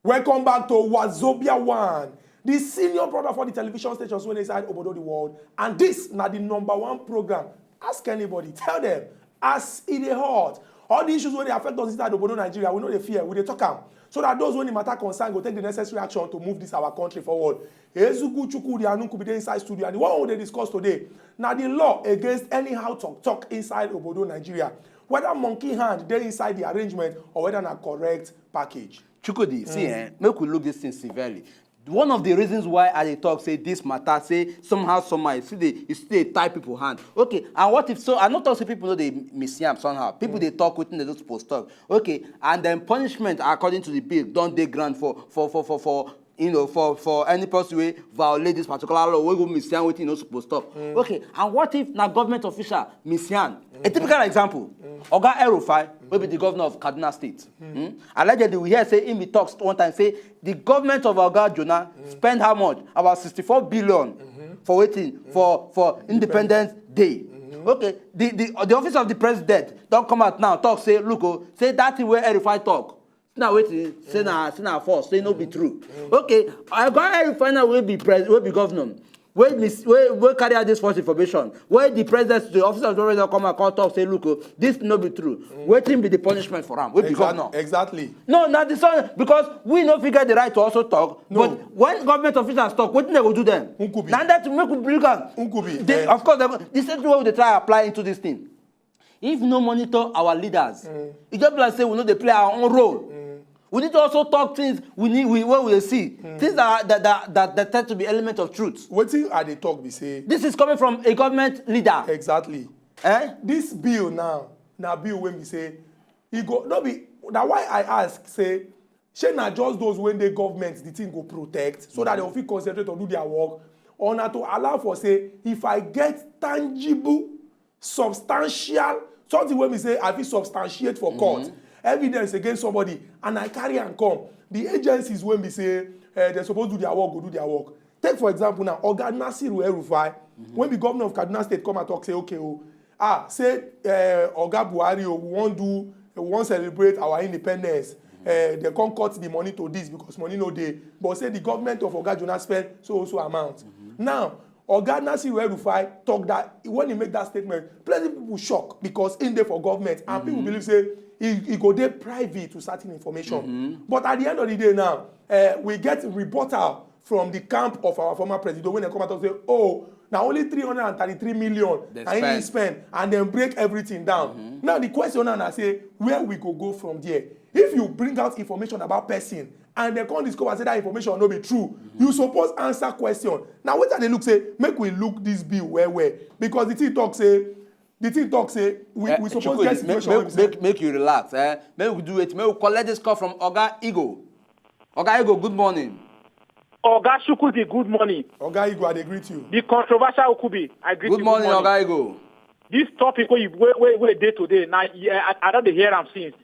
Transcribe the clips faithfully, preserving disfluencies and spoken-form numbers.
Welcome back to Wazobia One, the senior brother for the television stations wey dey inside obodo the world, and this na the number one program. Ask anybody, tell them, as e dey hot. All the issues wey dey affect us inside obodo Nigeria, we no dey fear, we dey talk am, so that those wey the matter concern go take the necessary action to move this our country forward. Ezugu Chukwudi Anukubi dey inside studio, and the one wey we dey discuss today na the law against anyhow talk talk inside obodo Nigeria. Whether monkey hand dey inside the arrangement or whether na correct package. Chukwudi, see, eh, make we look this thing severely. One of the reasons why I dey talk say this matter, say somehow, somehow, you still dey, you still dey tie people hand. Okay, and what if so? I no talk say people no dey miss yam somehow. People dey talk wetin they no suppose talk. Okay, and then punishment according to the bill don dey ground for for for for for you know for for any person wey violate this particular law, wey go miss yam wetin you no suppose talk. Okay, and what if na government official miss yam? A typical example, Oga El-Rufai, wey be the governor of Kaduna State. Hmm? Allegedly, we hear say him be talk one time say the government of Oga Jonah spend how much? About sixty-four billion for wetin? For for Independence Day. Okay, the the the office of the president don come out now talk say, look, oh, say that thing wey El-Rufai talk, say na wetin? Say na, say na false, say no be true. Okay, Oga El-Rufai now wey be pres wey be governor, wey miss wey wey carry out this false information, wey the president, the office of government don come out come talk say, look, oh, this no be true. Wetin be the punishment for am wey be governor? Exactly. No, na the same, because we no fit get the right to also talk. No. But when government officials talk, wetin dem go do dem? Nkubi. Na that make we bring am. Nkubi, the, eh. Of course, dem go, the same thing wey we dey try apply into this thing. If no monitor our leaders, e just be like say we no dey play our own role. We need to also talk things we need, we, wey we dey see. Things that, that, that, that, that tend to be element of truth. Wetin I dey talk be say, this is coming from a government leader. Exactly. Eh? This bill now, na bill wey be say, e go, no be, na why I ask say, shey na just those wey dey government the thing go protect, so that dem fit concentrate on do their work, or na to allow for say, if I get tangible, substantial, something wey be say I fit substantiate for court, evidence against somebody, and I carry am come, the agencies wey be say, eh, dem suppose do their work go do their work. Take for example now, Oga Nasiru El-Rufai, wey be governor of Kaduna State, come and talk say, okay, oh, ah, say, eh, Oga Buhari, oh, we wan do, we wan celebrate our independence. Eh, dem come cut the money to this because money no dey. But say the government of Oga Jonah spend so so amount. Now, Oga Nasiru El-Rufai talk that when he make that statement, plenty people shock because he dey for government, and people believe say he, he go dey privy to certain information. But at the end of the day now, eh, we get rebuttal from the camp of our former president wey dem come out and say, oh, na only three hundred and thirty-three million na him spend, spend, and then break everything down. Now the question now na say, where we go go from there? If you bring out information about person and dem come discover say that information no be true, you suppose answer question. Now wetin I dey look say, make we look this bill well well, because the thing talk say, the thing talk say we, eh, we suppose Chukwudi, get situation make, wey be say, make, make you relax, eh? Make we do it. Make we collect this call from Oga Igo. Oga Igo, good morning. Oga Chukwudi, good morning. Oga Igo, I dey greet you. The controversial Okubi, I greet you. Good morning, Oga Igo. This topic wey you, wey, wey, wey dey today, na, yeah, I, I don dey hear am since.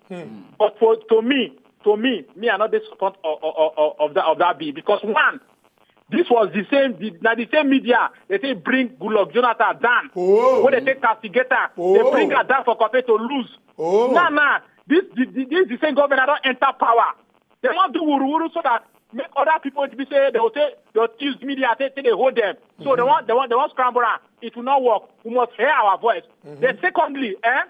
But for, to me, to me, me, I no dey support of, of, of, of that, of that bill, because one, this was the same, the, na the same media dey take bring Goodluck Jonathan down. Oh. Wey dey take castigate am, dey bring am down for campaign to lose. Oh. Now, now, this, the, the, this the same government that don enter power. Dem wan do wuruwuru so that make other people wey be say dem go take, dem go use media take, take dey hold dem. So dem wan, dem wan, dem wan scramble am. It will not work. We must hear our voice. Then secondly, eh,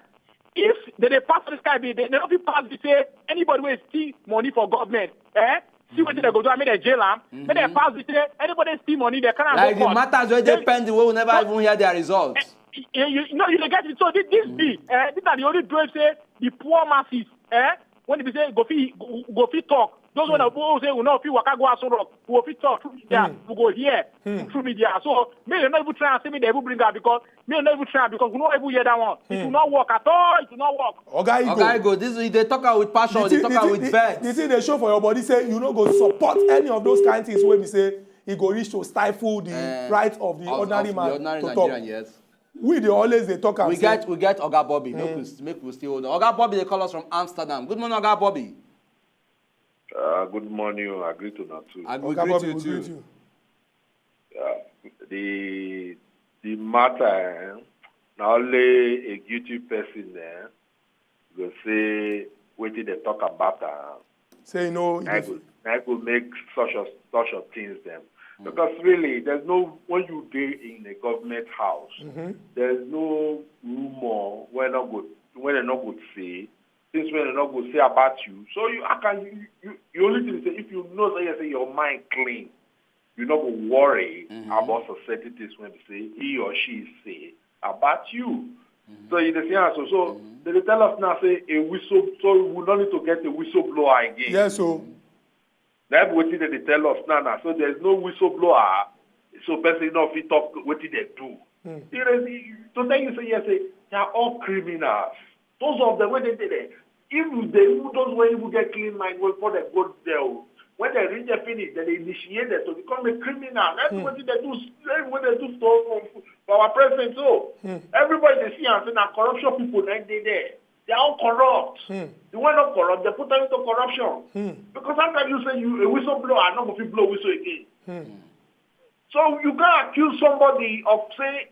if dem dey pass this kind bill, dem, dem no fit pass bill say anybody wey steal money for government, eh, see wetin dem go do am, make dem jail am. Make dem pass bill say anybody steal money, dem carry am go court. Like the matters wey dey pending wey we never even hear their results. Eh, you, you, you know, you dey get it. So this, this bill, eh, this na the only bill wey say the poor masses, eh, wey be say go fit, go, go fit talk. Those wey, mm, wey say we no fit waka go Aso Rock, we go fit talk through media, mm, we go hear, mm, through media. So make dem no even try and say make dem even bring am, because make dem no even try am, because we no even hear that one. It, mm, will not work at all. It will not work. Oga Igo. Oga Igo, this, you dey talk am with passion, you dey talk am with vex. The thing dey show for your body say you no go support any of those kind things wey be say e go reach to stifle the, eh, right of the ordinary man to talk. Of the ordinary Nigerian, yes. We dey always dey talk am. We get, we get Oga Bobby. Make, mm, we, make we still hold on. Oga Bobby dey call us from Amsterdam. Good morning, Oga Bobby. Uh, good morning. I greet una too. I greet you too. Oga Bobby, we greet you. Yeah, the, the matter, eh, Na only a guilty person eh, go say wetin dem talk about am. Say you know, you Na dey- go na go make such a such a things dem. Because really, there's no when you dey in a government house, there's no rumor wey no go wey dem no go say things wey dem no go say about you. So you I can you you, you only thing say if you know say yes, say your mind clean, you no go worry about certain things wey be say he or she say about you. So you dey see am so so they dey tell us now say a whistle so we no need to get a whistleblower again. Yes, so Na be wetin dem dey tell us now now. So there's no whistleblower. So person no fit talk wetin dem do. You know, to tell you say yes, say they are all criminals. Those of them wey dey there, even they even those wey even get clean mind wey before dem go there o. When dem reach there finish, dem dey initiate them to become a criminal. That's wetin dem do. When dem do for for for our president so. Everybody dey see am say na corruption people na dey there. They are all corrupt. The one not corrupt, they put them into corruption. Because how can you say you a whistleblower and not go fit blow whistle again? So you can't accuse somebody of say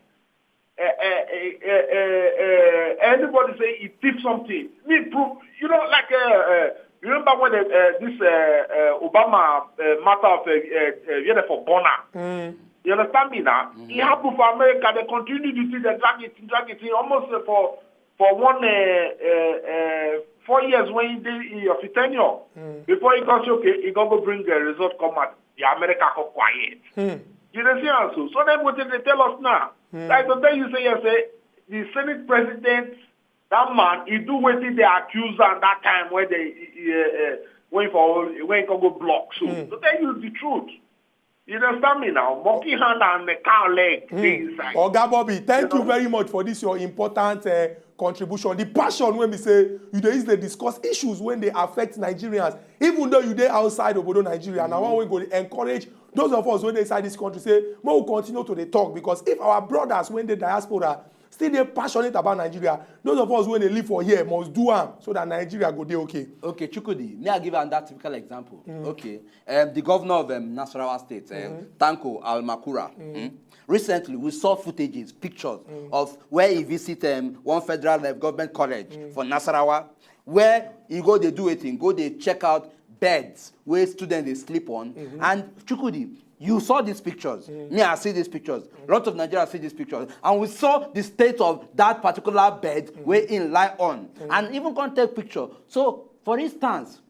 uh, uh, uh, uh, uh, anybody say he thief something. Me prove, you know, like uh, uh, you remember when uh, uh, this uh, uh, Obama uh, matter of uh, uh, uh, yeah, for Bonner. You understand me now? It happened for America. They continue to do the drag it, drag it in almost uh, for for one uh, uh, uh, four years when he did he of his tenure. Before he got okay, he got to bring the result come out. The America got quiet. You dey see am so. So then what did they tell us now? Like to tell you say yes, say the Senate president, that man, he do wetin they accuse am that time when they he, he, uh, uh, when for when he come go block. So to tell you the truth, you understand me now? Monkey hand and the cow leg dey inside. Oga Bobby, thank You you know? very much for this your important uh, contribution. The passion when we say you dey easily discuss issues when they affect Nigerians, even though you dey outside obodo Nigeria. Now one way go dey encourage those of us when they inside this country say make we continue to dey talk because if our brothers when dey diaspora still dey passionate about Nigeria, those of us when dey live for here must do am so that Nigeria go dey okay. Okay, Chukwudi, may I give another typical example? Okay, um, the governor of um, Nasarawa State, um, Tanko Almakura. Mm. Recently, we saw footages, pictures of where he visit um, one federal uh, government college for Nasarawa, where he go they do a thing, go they check out beds where students they sleep on. And Chukwudi, you saw these pictures. Me, I see these pictures. A lot of Nigerians see these pictures. And we saw the state of that particular bed where in lie on. And even can't take picture. So, for instance,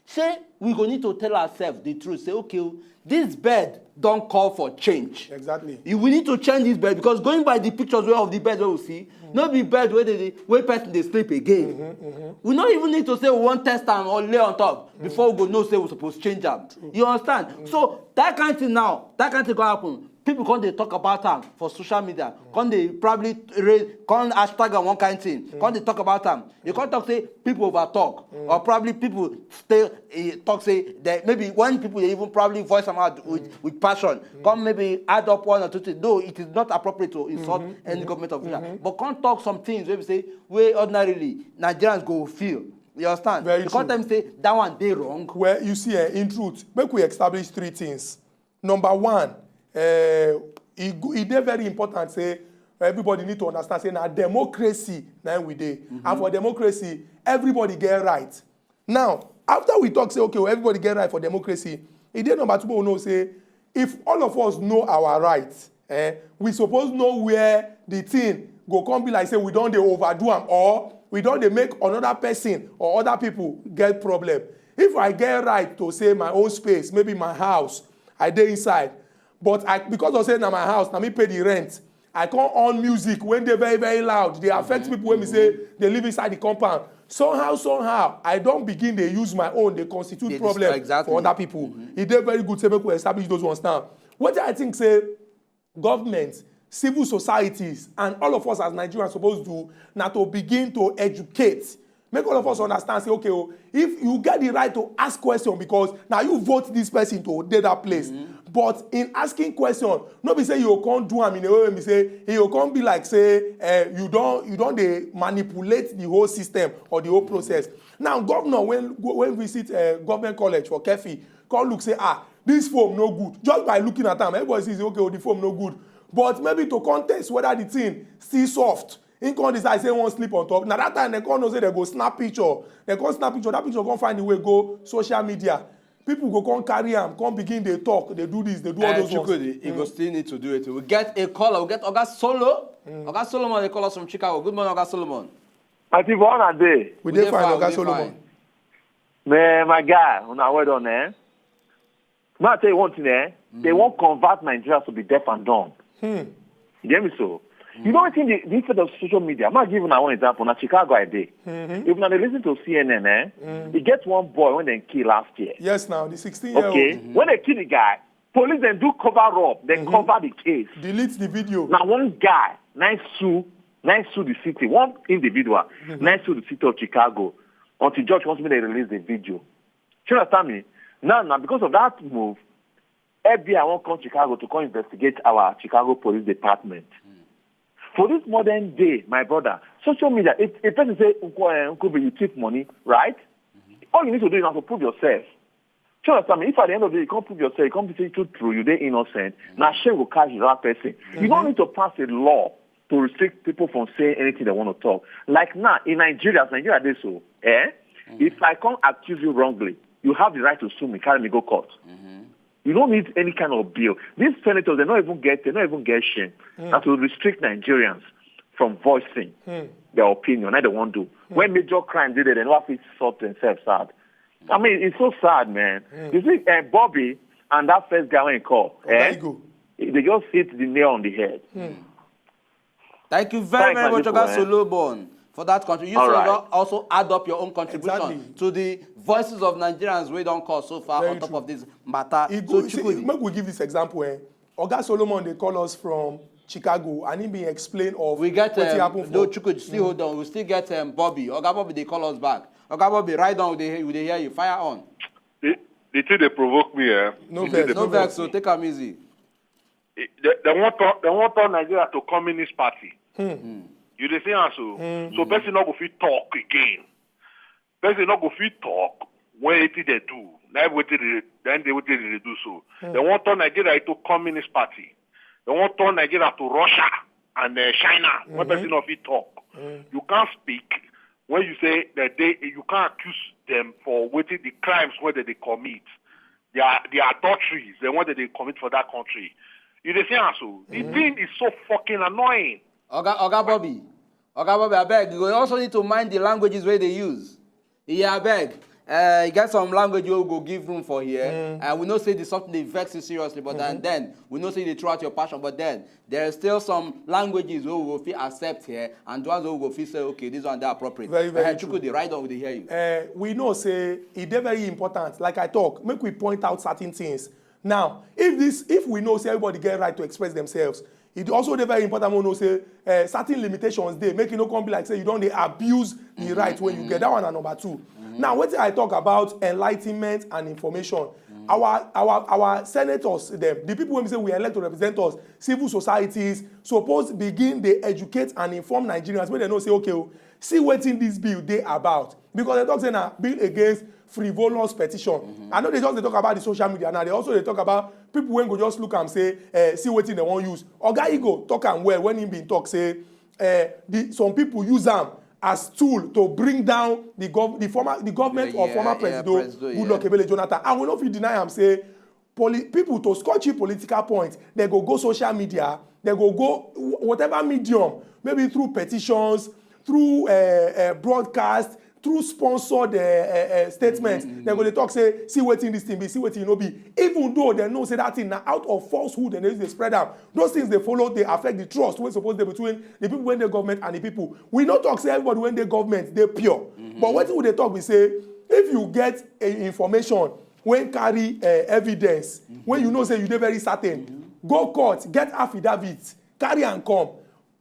say we go need to tell ourselves the truth. Say, okay, oh, this bed don't call for change. Exactly. You, we need to change this bed because going by the pictures wey of the bed wey we see, no be bed wey dey wey person dey sleep again. We no even need to say we wan test am or lay on top before we go know say we suppose change am. You understand? So that kind thing now, that kind thing go happen. People come dey talk about am for social media. Come dey probably raise, come hashtag am one kind thing. Come dey talk about am. You come talk say people over talk, or probably people stay eh, talk say that maybe when people dey even probably voice am out with, with passion, come maybe add up one or two things. Though it is not appropriate to insult any government official, but come talk some things wey be say wey ordinarily Nigerians go feel. You understand? Very You come true. Tell me say that one dey wrong. Well, you see, eh, in truth, make we establish three things. Number one, uh, e, go- e dey very important say everybody need to understand say na democracy na im we dey, and for democracy, everybody get right. Now, after we talk say okay, well, everybody get right for democracy, e dey number two, we know say if all of us know our rights, eh, we suppose know where the thing go come be like say we don dey overdo am or we don dey make another person or other people get problem. If I get right to say my own space, maybe my house, I dey inside, but I because of say na my house, na me pay the rent. I come on music when dey very very loud, dey affect people when we say they live inside the compound. Somehow, somehow, I don begin dey use my own dey constitute Dey problem exactly. For other people. E dey very good say make we establish those ones now. Wetin I think say government, civil societies, and all of us as Nigerians suppose do na to begin to educate. Make all of us understand say okay, oh, if you get the right to ask question because now you vote this person to dey that place. But in asking question, no be say you go come do am in a way wey be say e go come be like say uh, you don you don dey manipulate the whole system or the whole process. Now governor when when visit uh, government college for Kefi come look say ah, this foam no good. Just by looking at am, everybody see say okay, oh, the foam no good. But maybe to contest whether the thing still soft, He come decide say he wan sleep on top. Na that time dem come know say dem go snap picture. Dem come snap picture. That picture come find the way go social media. People go come carry am, come begin dey talk, dey do this, dey do all Uh, those ones. Chukwudi, you go still need to do it. We get a caller. We get Oga Solo. Oga Solomon, they call us from Chicago. Good morning, Oga Solomon. Àti ìbọn náà dé. We We dey dey fine, fine, Oga we dey Solomon. fine. Man, my guy, una well done, eh? May I tell you one thing, eh? They won't convert Nigerians to be deaf and dumb. You get me so? You know what thing the, the effect of social media? I'm gonna give you one example. Now Chicago I dey. If now they listen to C N N, eh? You get one boy when they kill last year. Yes, now the sixteen year old. Okay. When they kill the guy, police then do cover up, then cover the case. Delete the video. Now one guy, nice sue, nice sue the city, one individual, nice sue the city of Chicago, until judge wants me to release the video. You understand me? Now, now because of that move, F B I won't come Chicago to come investigate our Chicago Police Department. For this modern day, my brother, social media, if a person say, "Uncle, eh, Uncle, you thief money," right? All you need to do is now to prove yourself. You understand me? If at the end of the day you can't prove yourself, you can't be say true, true, you dey innocent. Now shame will catch that person. You don't need to pass a law to restrict people from saying anything they want to talk. Like now in Nigeria, as Nigeria dey so, eh? If I can't accuse you wrongly, you have the right to sue me, carry me go court. You don't need any kind of bill. These senators, they don't even get, they don't even get shame. That will restrict Nigerians from voicing their opinion. I don't want to. When major crime did it, they don't have to sort themselves out. I mean, it's so sad, man. You see, uh, Bobby and that first guy when he called, Oga eh? Igo. They just hit the nail on the head. Thank you very, Thanks, very my much, people, Oga eh? Solomon, for that contribution. All You right. should also add up your own contribution Exactly. to the voices of Nigerians we don't call so far Very on top true. Of this matter. He So go, see, Chukwudi, make we give this example. Eh? Oga Solomon, they call us from Chicago, and he been explain of we get what um, happened no for. Chukwudi, still hold on. We still get um, Bobby. Oga Bobby, they call us back. Oga Bobby, write down. We dey, we dey hear you. Fire on. The, the thing they provoke me, eh? No The thing vex, they No no provoke vex, so take am easy. Eh, they, they want to, they want turn Nigeria to communist party. You dey see am so? So person no go fit talk again. Person no go fit talk when wetin they do. Na wetin they, then they wetin they do so. They want turn Nigeria into communist party. They want turn Nigeria to Russia and uh, China. When person no fit talk, you can't speak. When you say that they, you can't accuse them for wetin the crimes wey they dey commit, their their adulteries, the one that they commit for that country. You dey see am so? The thing is so fucking annoying. Oga, Oga Bobby, Oga Bobby, abeg, you go also need to mind the languages where they use. Yeah, abeg. Uh, you get some language you go give room for here, and we know say the something they vex you seriously, but then, then we know say they throw out your passion, but then there are still some languages we will fit accept here, and the ones we go fit say, okay, this one they appropriate. Very, very Uh, true. Chukwudi, right on with the hear you. Uh, we know say e dey very important. Like I talk, make we point out certain things. Now, if this, if we know say everybody get right to express themselves, it also dey very important we know say uh, certain limitations dey make e no come be like say you don dey abuse the right wey you get. That one na number two. Now, wetin I talk about enlightenment and information. Our our our senators dem, the people wey be say we elect to represent us, civil societies suppose begin dey educate and inform Nigerians make dem know say okay o, see wetin this bill dey about, because dem talk say na bill against frivolous petition. I know they just dey talk about the social media now, they also dey talk about people wey go just look am say eh, see wetin dem wan use. Oga Igo talk am well when he been talk say eh, the, some people use am as tool to bring down the gov the former the government Yeah, of former yeah, yeah, president Presido, Goodluck yeah. Ebele Jonathan, and we no fit deny am say poli people to score cheap political points, they go go social media, they go go wh- whatever medium, maybe through petitions, through uh, uh, broadcast, through sponsored uh, uh, uh, statements. They go dey talk say see wetin this thing be, see wetin e no be, even though they know say that thing na out of falsehood dem dey use dey spread am. Those things dey follow dey affect the trust wey suppose dey between the people wey dey government and the people. We no talk say everybody wey dey government dey pure, but wetin we dey talk be say if you get a information wey carry uh, evidence wey you know say you dey very certain, go court, get affidavit, carry am come.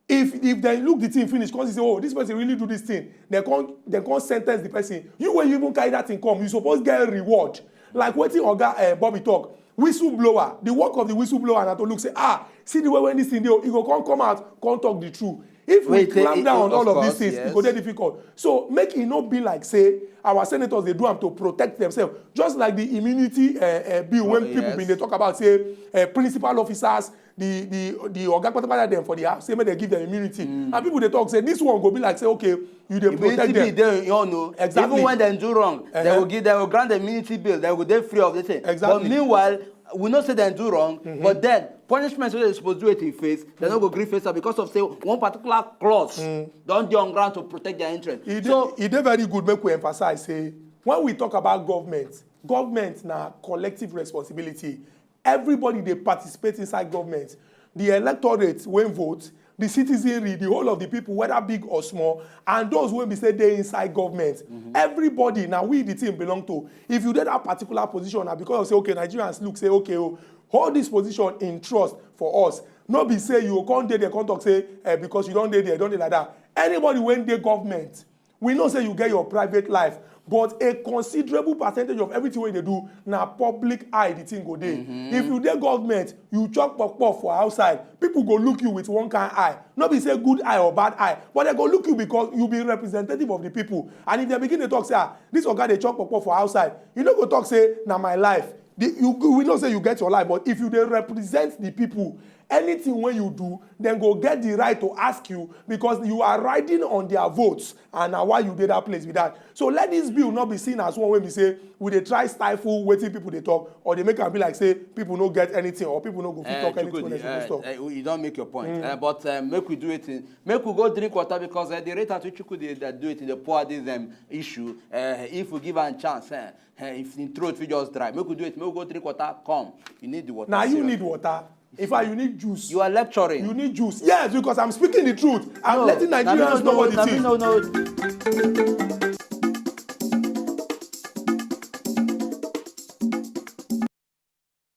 If if dem look the thing finish come see say oh this person really do this thing, dem come dem come sentence the person, you wey you even carry that thing come, you suppose get reward. Like wetin oga uh, Bobby talk, whistleblower, the work of the whistleblower na to look say ah see the way wey this thing dey o, e go come come out come talk the truth. If we Wait, eh, clamp eh, down on of all of course, these things, yes. E go dey difficult. So make e no be like say our senators dey do am to protect themselves, just like the immunity uh, uh, bill Oh, wey people yes. bin dey talk about say uh, principal officers the the the oga patapata dem for the house, say make dem give them immunity. And people dey talk say this one go be like say, okay, you dey protect Immunity them. Bill dey on o. Exactly. Even when dem do wrong, dem Uh-huh. go give, dem go grant dem immunity bill, dem go dey free of the thing. Exactly. But meanwhile, we know say dem do wrong, but then punishment wey dem suppose do wetin face, dem no go gree face am because of say one particular clause don dey on ground to protect their interest. E dey So e dey very good make we emphasize say when we talk about government, government na collective responsibility. Everybody dey participate inside government. The electorate wey vote, the citizenry, the whole of the people, whether big or small, and those wey be say dey inside government. Everybody, na we the thing belong to. If you dey that particular position, na because of say, okay, Nigerians look say, okay, oh, hold this position in trust for us. No be say you go come dey there, come talk say, eh, because you don dey there, don dey like that. Anybody wey dey government, we know say you get your private life, but a considerable percentage of everything wey you dey do, na public eye the thing go dey. If you dey government, you chop puff puff for outside, people go look you with one kind eye. No be say good eye or bad eye, but dem go look you because you be representative of the people. And if dem begin dey talk say, ah, this oga dey chop puff puff for outside, you no go talk say na my life. The, you, we know say you get your life, but if you dey represent the people, anything wey you do, dem go get the right to ask you because you are riding on their votes, and na why you dey that place be that. So let this bill not be seen as one wey be say we dey try stifle wetin people dey talk, or dey make am be like say people no get anything, or people no go fit Eh, talk anything wey Chukwudi, dem suppose eh, talk. eh, you don make your point. Eh, but eh, make we do it. In, make we go drink water because eh, the rate at which Chukwudi dey do it, dey pour this um, issue. Eh, if we give am chance, eh, eh, if him throat fit just dry, make we do it. Make we go drink water. Come, you need the water. Na you seriously. Need water. In fact, you need juice. You are lecturing. You need juice. Yes, because I'm speaking the truth. I'm No, letting na me Nigerians no know what it na me is. No know.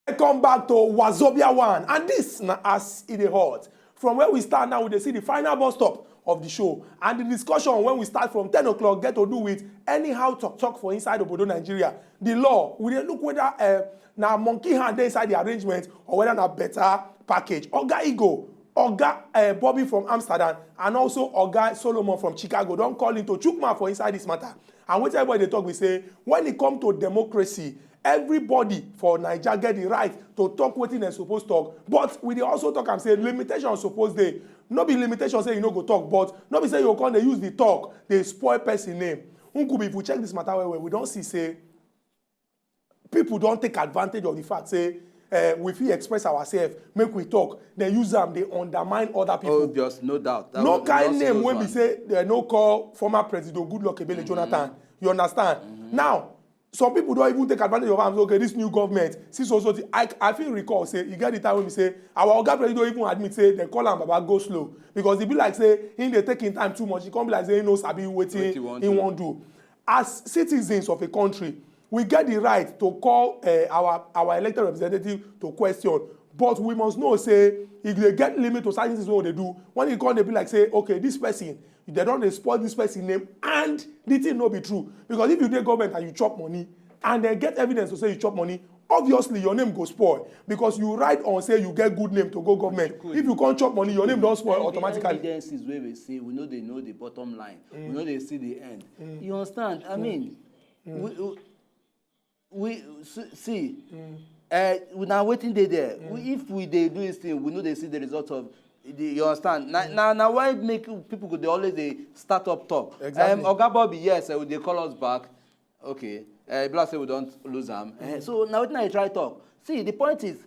Welcome back to Wazobia One, and this na as e dey hot. From where we start now, we dey see the final bus stop of the show, and the discussion when we start from ten o'clock get to do with anyhow talk talk for inside obodo Nigeria. The law, we dey look whether uh, na monkey hand dey inside the arrangement or whether na better package. Oga Igo, Oga uh, Bobby from Amsterdam, and also Oga Solomon from Chicago don call into chook mouth for inside this matter. And wetin everybody dey talk be say when e come to democracy, everybody for Naija get the right to talk wetin dem suppose talk, but we dey also talk am say limitation suppose dey. No be limitation say you no go talk, but no be say you go come dey use the talk dey spoil person name. Nkubi, if we check this matter well well, we don see say people don take advantage of the fact say uh, we fit express ourselves, make we talk, dem use am dey undermine other people. Obvious, no doubt. That No was kind just name those wey be ones. Say dem no call former President Goodluck Ebele Jonathan. You understand? Now, some people don even take advantage of am. Okay, this new government, see so so thing. I I fit recall say e get the time wey be say our oga president don even admit say dem call am baba go slow because e be like say he dey take him time too much. E come be like say he no sabi wetin he wan do. As citizens of a country, we get the right to call uh, our our elected representative to question, but we must know say e dey get limit to certain things wey we dey do. When e come dey be like say, okay, this person, dem don dey spoil this person name, and the thing no be true, because if you dey government and you chop money and dem get evidence to say you chop money, obviously your name go spoil because you ride on say you get good name to go government. If you come chop money, your name don spoil automatically. Evidences wey we see, we no dey know the bottom line. We no dey see the end. You understand? I mean, we, we, we s- see. Uh, na wetin dey there. We, if we dey do this thing, we no dey see the result of. The, you understand? Na na na why make people go dey always dey start up talk. Exactly. Um, Oga Bobby, yes, uh, they call us back. Okay, uh, e be like say we don lose am. Eh, so na wetin I try talk. See, the point is,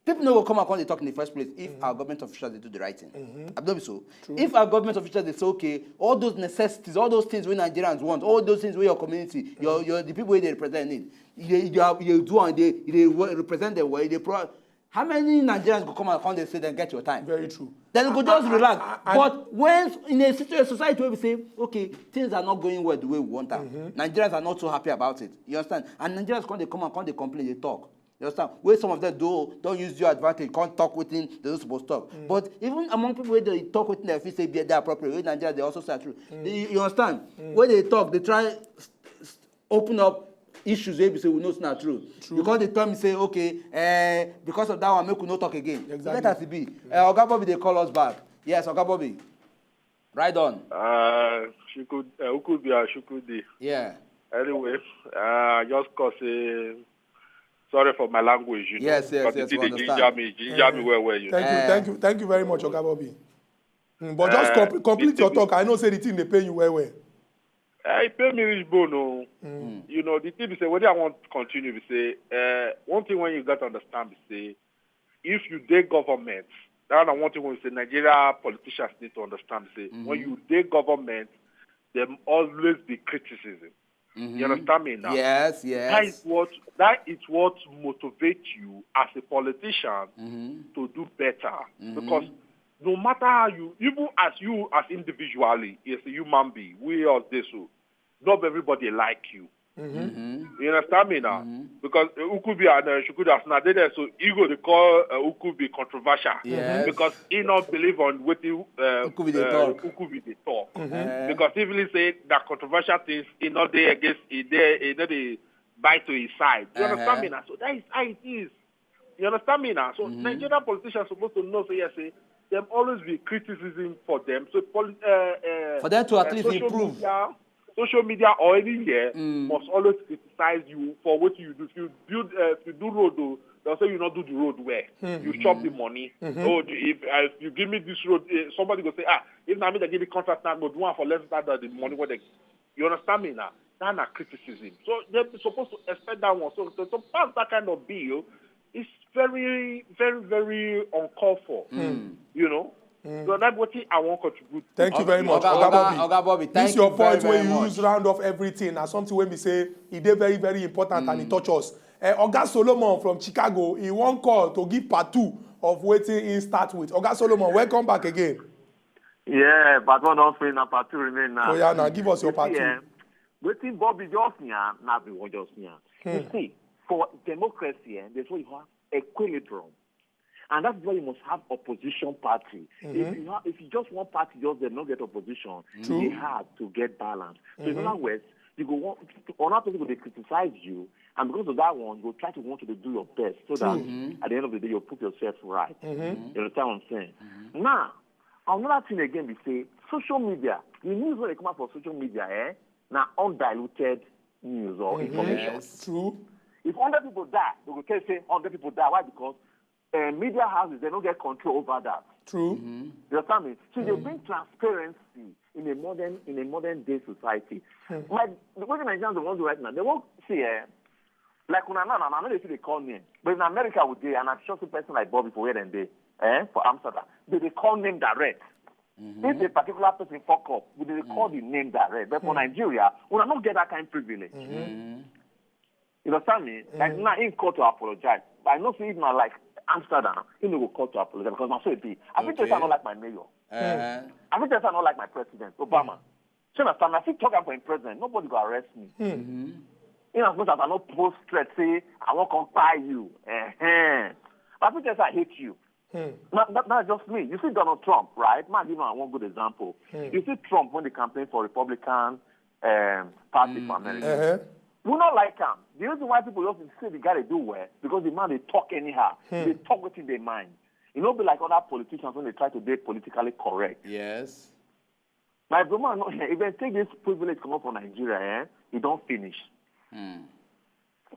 people no go come and come dey talk in the first place if our government officials dey do the right thing. Abi no be so? If our government officials dey say, okay, all those necessities, all those things wey Nigerians want, all those things wey your community, your your the people wey dey represent need, you dey you dey you dey do am, you dey you dey wo- represent them well, you dey pro. How many Nigerians go come and come dey say dem get your time? Very true. Then you go just relax. I- I- But when in a situ- a society where we say, okay, things are not going well the way we want them, Nigerians are not so happy about it. You understand? And Nigerians come, they come and come, they complain, they talk. You understand? Where some of them do don't use your advantage, can't talk with him, they don't supposed to talk. But even among people where they talk with them, if you say they are appropriate, where Nigerians they also say true. You, you understand? Where they talk, they try s- s- open up issues wey be say we know say na true. You come dey tell me say, okay, eh, because of that one, make we no talk again. Exactly. Let us be. Eh, Oga Bobby dey call us back. Yes, Oga Bobby. Right on. Uh, Shukud, uh, Ukubia Shukudi. Yeah. Anyway, uh, I just cause a Sorry for my language, you know. Yes, yes, But yes, the we thing dey understand. ginger me, ginger me Thank well, you, well, you thank know. you, Eh. thank you, thank you very much, Oga Bobby. Mm, but just Eh, complete, complete the your thing- talk. I know say the thing dey pain you well, well. Eh, e pain me reach bone, oh. You know, the thing is say, what I want to continue is say, uh, one thing when you got to understand is say, if you dey government, that na one thing we say Nigeria politicians need to understand is say, when you dey government, there always be criticism. You understand me now? Yes, That is yes. what that is what motivates you as a politician to do better. Because no matter how you, even as you as individually, as a human being, we all this so, not everybody like you. You understand me now? Because uh, Ukubi and uh, Shukudu as now they there, so ego they call uh, Ukubi controversial. Yes. Because he not believe on what he, uh, Ukubi dey uh, talk. Ukubi they talk. Eh. Because if he say that controversial things, he not there against, he there, he not they bite to his side. You Uh-huh. Understand me now? So that is how it is. You understand me now? So Nigerian politicians supposed to know say yes, say them always be criticism for them. So poli- uh, uh, For them to at uh, least social improve. Media, social media or anywhere Mm. must always criticize you for what you do. If you build, uh, if you do road, though, they'll say you not do the road well. You chop the money. Oh, the- if, uh, if you give me this road, uh, somebody go say, ah, if na me they give the contract now, go do one for less than the money what they. You understand me now? That's not criticism. So they're supposed to expect that one. So to, to pass that kind of bill is very, very, very uncalled for. You know. So that's what I want to contribute. Thank you very much, Oga, Oga Oga, Bobby. Oga Bobby, This thank your you very, point where very you much. Use round off everything. And something when we say it dey very, very important and it touch us. Uh, Oga Solomon from Chicago, he won't call to give part two of waiting in start with. Oga Solomon, welcome back again. Yeah, but one don fail na part two remain now. Oh yeah, now give us your You part see, two. Eh, wetin Bobby just yarn, na be one just yarn. You see, for democracy, eh, there's what you have equilibrium. And that's why you must have opposition party. If you have, if you just one party, just them not get opposition, True. It's hard to get balance. So in other words, you go want another person go dey criticize you, and because of that one, you go try to want to do your best so that at the end of the day you put yourself right. You understand what I'm saying? Now, another thing again, we say social media. The news when they come out for social media, eh, now undiluted news or information. Yes. True. If hundred people die, they go tell say hundred people die. Why? Because uh, media houses they don't get control over that. True. You understand me? So they bring transparency in a modern in a modern day society. My the way the Nigerians they want to do right now, they won't see eh, like una now, now, now they see they call name. But in America would they and I'm sure some person like Bobby for where then they eh, for Amsterdam, they, they call name direct. If a particular person fuck up, we they call the name direct. But for Nigeria, we don't get that kind of privilege. You understand me? Like now, he call to apologize. But I know say if not like Amsterdam, he no go call to apologize because I say be. I think Okay. I don't like my mayor. Uh, I think I don't like my president, Obama. So understand? I think talk for him president, nobody go arrest me. In as much as I no post threat, say I won't come buy you. Uh-huh. But I think I hate you. Now, that, that's just me. You see Donald Trump, right? Man, give him one good example. You see Trump when they campaign for Republican um, Party for America. Uh-huh. We not like him. The reason why people don't say the guy they do well because the man they talk anyhow. They talk within their mind. You know, be like other politicians when they try to be politically correct. yes. My brother, no, if they take this privilege come up for Nigeria, eh, it don't finish.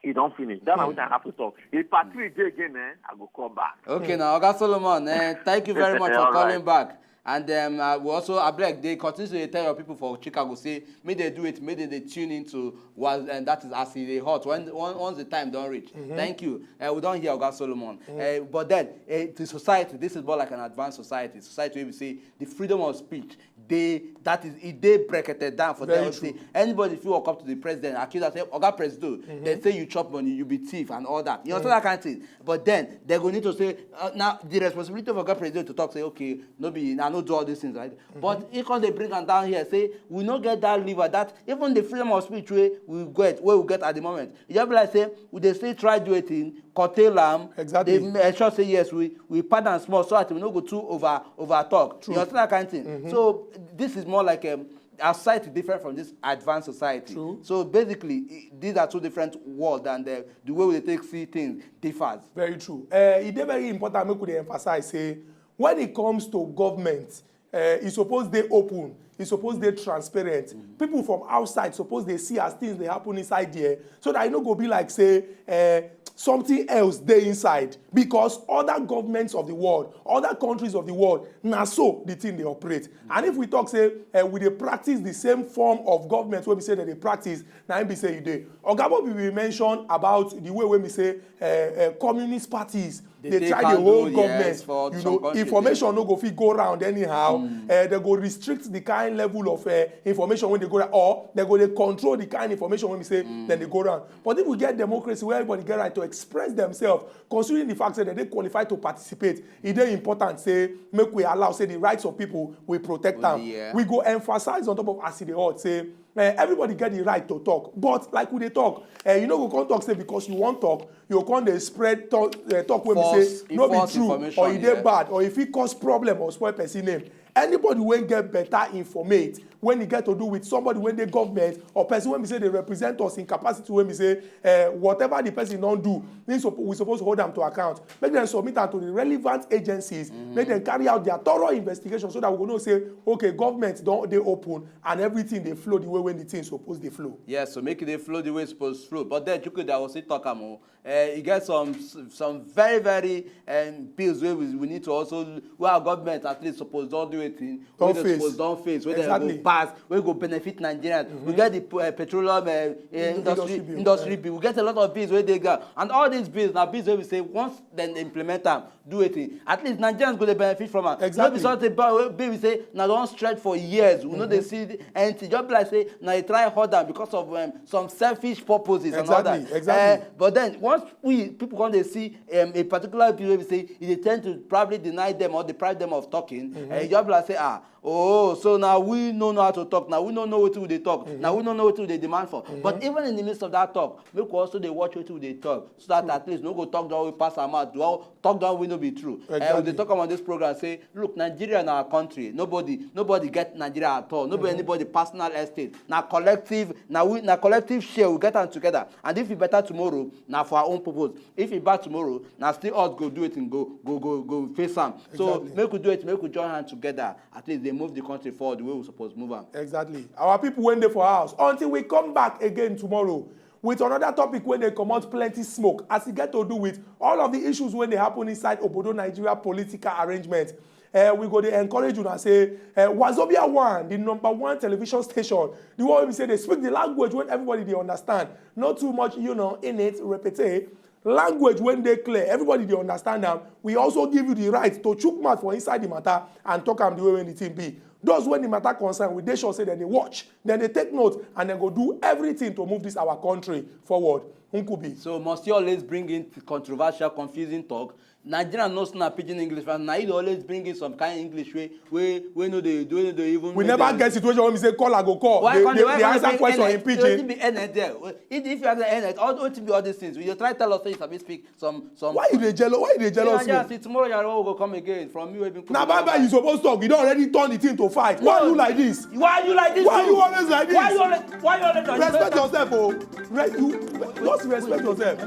It don't finish. That's what I have to talk. If part three day again, eh, I go come back. Okay, now, Oga Solomon, eh, thank you very much for All calling right. Back. And um, uh, we also, I beg, they continue to tell your people for Chicago, say, may they do it, may they, they tune into what, and that is as it dey hot. When, when once the time don't reach. Thank you. Uh, we don't hear Oga Solomon. Uh, but then, uh, the society, this is more like an advanced society. Society where we say the freedom of speech, they that is it they bracketed down for Very them. True. Say anybody if you walk up to the president, accuse and say, Oga President, they say you chop money, you be thief and all that. You understand that kind of thing. But then they go need to say uh, now the responsibility of Oga President to talk say okay, no be I no do all these things, right? But if come they bring am down here, say we no get that lever, that even the freedom of speech way we get, where we get at the moment, you just be like say we they still try do a thing, curtail am, Exactly. They ensure say yes we we pardon small so that we no go too over over talk. True. You understand that kind of thing? So this is more like um, our society different from this advanced society. True. So basically, i- these are two different worlds, and the, the way we take see things differs. Very true. Uh, it is very important make we dey emphasize say when it comes to government, uh, e suppose dey open, e suppose dey transparent. People from outside suppose dey see as things dey happen inside there, so that e no go be like say uh, something else dey inside, because other governments of the world, other countries of the world, na so the thing dey operate. And if we talk say, eh, we dey practice the same form of government wey be say dem dey practice, na im be say e dey. Oga Bobby bin mention about the way wey be say, eh, eh, communist parties dey try dey hold government. You know, information no go fit go round anyhow. Eh, dem go restrict the kind level of, eh, information wey dey go round, or dem go dey control the kind information wey be say dem dey go round. But if we get democracy where everybody get right to express themselves, considering the fact say dem dey qualified to participate, e dey important say make we allow say the rights of people, we protect am. We go emphasize on top of as e dey hot say, eh, everybody get the right to talk, but like we dey talk, eh, you no go come talk say because you wan talk, you go come dey spread talk, eh, talk wey be say no be true, or e dey bad, or e fit cause problem or spoil person name. Anybody wey get better informate, when e get to do with somebody wey dey government or person wey be say dey represent us in capacity wey be say, eh, whatever the person don do, we suppose hold am to account. Make dem submit am to the relevant agencies, make dem carry out their thorough investigation, so that we go know say, okay, government don dey open and everything dey flow the way wey the thing suppose dey flow. Yes, so make e dey flow the way e suppose flow. But then, Chukwuda was still talk am o. Uh, e get some some very very um, bills wey we, we need to also, wey our government at least suppose don do wetin wey dem suppose don face, wey dem go pass, wey go benefit Nigerians. We get the uh, petroleum uh, uh, industry industry bill. We get a lot of bills wey dey ground, and all these bills na bills wey we say once dem implement am, do wetin, at least Nigerians go dey benefit from am. Exactly. No be something wey be say na don stretch for years, we no dey see anything. Just be like say na e try hold am because of um, some selfish purposes and all that. Exactly. But then once we people come dey see um, a particular bill wey be say e dey tend to probably deny them or deprive them of talking, and e just be like say, ah, oh, so na we no know how to talk, na we no know wetin we dey talk, na we no know wetin we dey demand for. But even in the midst of that talk, make we also dey watch wetin we dey talk, so that at least no go talk that way pass our mouth, do talk that way no be true. Eh, we dey talk am on this program say, look, Nigeria na our country. Nobody nobody get Nigeria at all. No be anybody personal estate. Na collective, na we na collective share, we get am together. And if e better tomorrow, na for our own purpose. If e bad tomorrow, na still us go do wetin, go go go go face am. So make we do it, make we join hand together. At least dey move the country forward the way we suppose move am. Exactly. Our people wey dey for house, until we come back again tomorrow with another topic wey dey comot plenty smoke as e get to do with all of the issues wey dey happen inside obodo Nigeria political arrangement. Uh, we go dey encourage una say, uh, Wazobia One, the number one television station, the one wey be say dey speak the language wey everybody dey understand, not too much, you know, in it, repete, language wey dey clear, everybody dey understand am. We also give you the right to chook mouth for inside the matter and talk am the way wey the thing be. Those wey the matter concern, we dey sure say dem dey watch, dem dey take note, and dem go do everything to move this our country forward. Nkubi. So must you always bring in controversial, confusing talk? Nigerians know say na pidgin English, and na you dey always bring in some kind English wey wey wey no dey wey no dey even. We never get situation wey be say caller go call. Why come dey answer question in pidgin? Wetin be N N there? If you answer N N, all wetin be all these things? You dey try tell us say you sabi speak some some. Why you dey jealous? Why you dey jealous me? Tomorrow your own go come again from me wey be. Na bye bye you suppose talk. You don already turn the thing to fight. Why you like this? Why you like this? Why you always like this? Why you always why you always like this? Respect yourself o. Re you just respect yourself.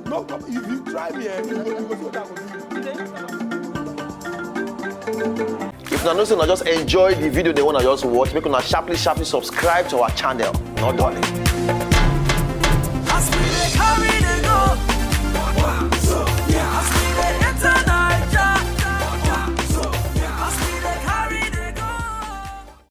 No, if you try me, eh, you go you go see what I go do. If una know say una just enjoy the video dem wey una just watch, make una sharply sharply subscribe to our channel. No darling. As we dey carry